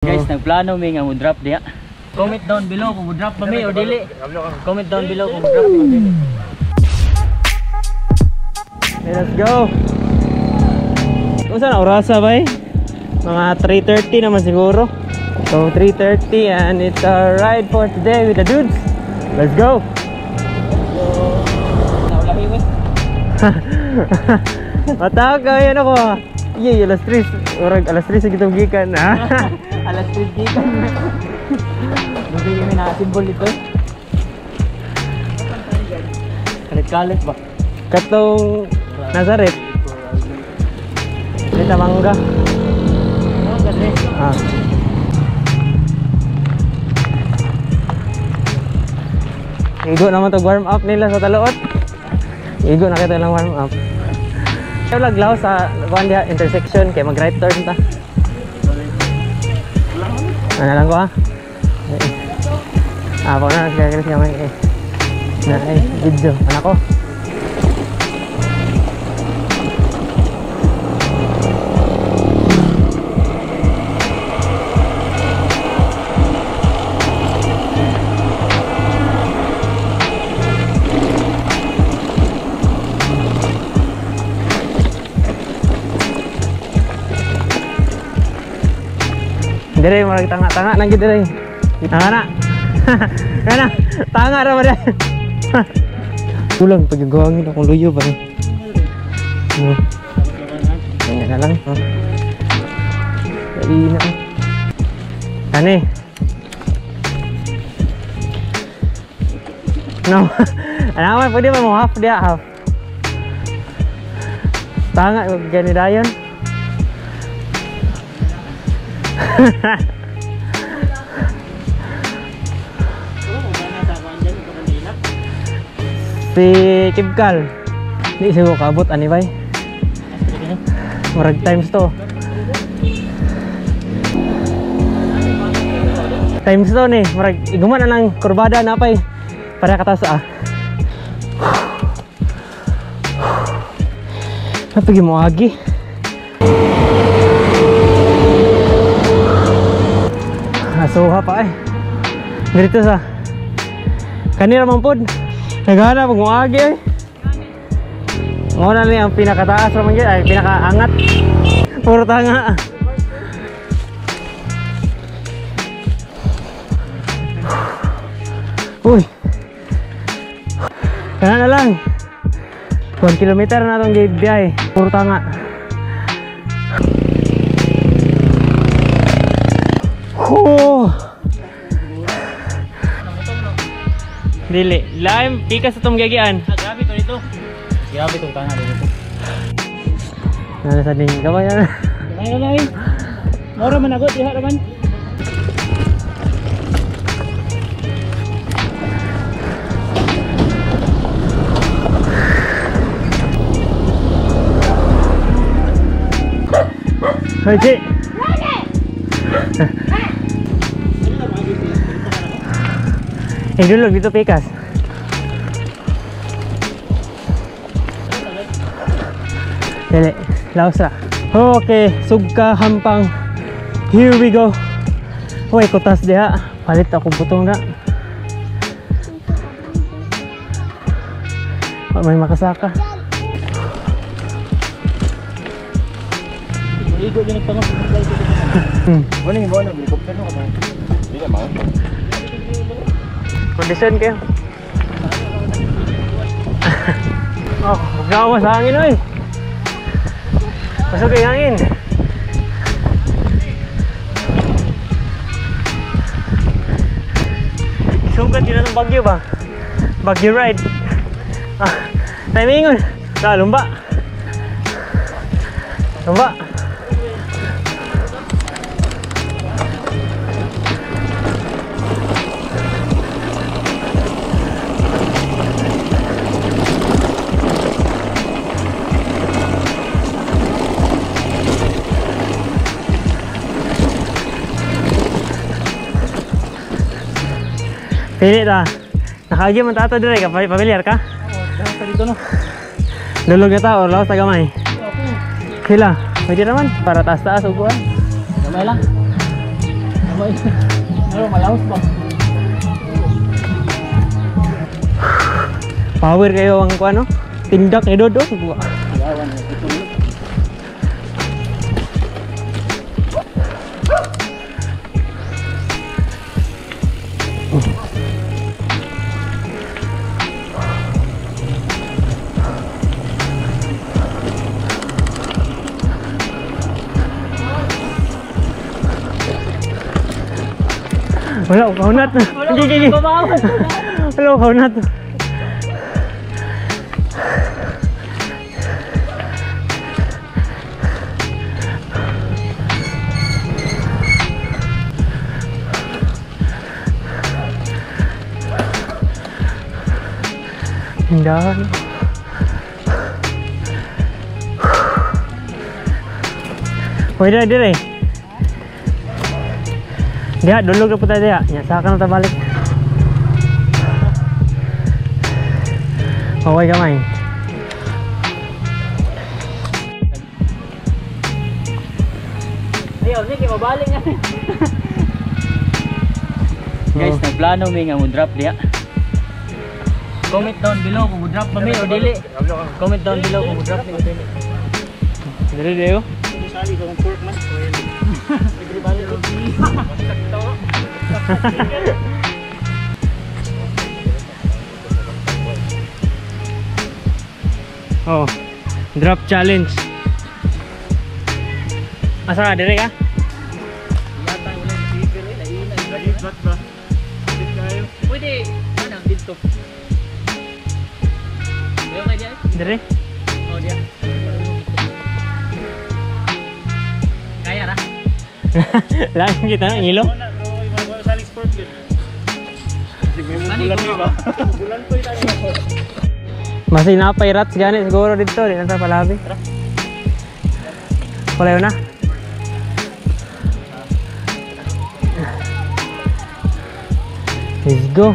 Guys, nagplano mi nga mo drop diha. Comment down below kung mo drop ba mi o dili. Comment down below kung mo drop o dili. Let's go. Kung saan orasa ba eh? Mga 3:30 naman siguro. So 3:30 and it's our ride for today with the dudes. Let's go. Matawag kayo na ko. Yay, alas 3. Urag alas 3 sa gitong gikan. Alas 3 gikan. Dugay kami na simbol dito. Kalit-kalit ba? Katong Nazaret. Dito mangga. Ah. Igo naman to warm up nila sa taluot. Igo na kita lang warm up. Kaya laglaw sa kuan diha intersection kay mag right turn ta. Ano lang ko ha? Ah, pa na sige sige gamay eh. Na eh video anak ko. Dire murag tanga-tanga nang gid dire. Tanga na. Kana, tanga ra ba dire. Kulang pagigawangin akong luyo ba. No. Kanya na lang. Oh. Dali na. Ani. No. Ana man pwede ba mo half dia half. Tanga gani dayon. Si Kibkal di siguro kaabot ani bay. Murag times to. Times to ni, murag iguman na lang kurbada na pay para katas ah. Napigi mo agi. Asuha pa eh. Dito sa kanira man pod. Nagana pag muagi eh. Mo na ni ang pinakataas ra man gyud ay pinakaangat. Puro tanga. Uy. Kana na lang. 1 kilometer na tong biyahe. Puro tanga. Oh. Dili, laim pikas sa tong gigian. Ah, grabe to dito. Grabe tong tanga dito. Nasa sa ding gamay na. Gamay na lang. Mora man ako diha raman. Hoy, Chi. Eh, dulog dito pikas. Dili, laos ra. Okay, sugka hampang. Here we go. Hoy, kutas diha. Palit ako butong na. May makasaka. Igo din nagtanong. Ano yung mo helicopter no ka? Di na man. Kondisyon kayo. Oh, gawa sa hangin oy. Masuk kay hangin. Sugat din ang bagyo ba? Bagyo ride. Ah, timingon. La lumba. Lumba. Pili ta. Nakagi man tato dire ka, familiar ka? Oo, dito no. Dulog na ta or laos ta gamay? Sila, pwede naman para taas-taas upuan. Gamay lang. Ano, malaos ba? Power kayo ang kuano? Tindak ni Dodo. Wala ko kaunat. Sige, sige. Wala ko kaunat. Hindahan. Pwede dire. Diha, dulog na po tayo diha. Nya, saka na tabalik. Okay kamay. Ayaw, Nick, mabalik nga. Guys, nagplano mi nga mo drop diha. Comment down below kung mo drop ba mi o dili. Comment down below kung mo drop mi o dili. Dire deo. Oh, drop challenge. Asa ka dire ka? Pwede, ano, dito. Ayaw ka diyan? Dire? Oh, diyan. Kaya ra? Lang kita ng ilo. Masinapay rats gani siguro dito, di na ta palabi. Palayo na. Let's go.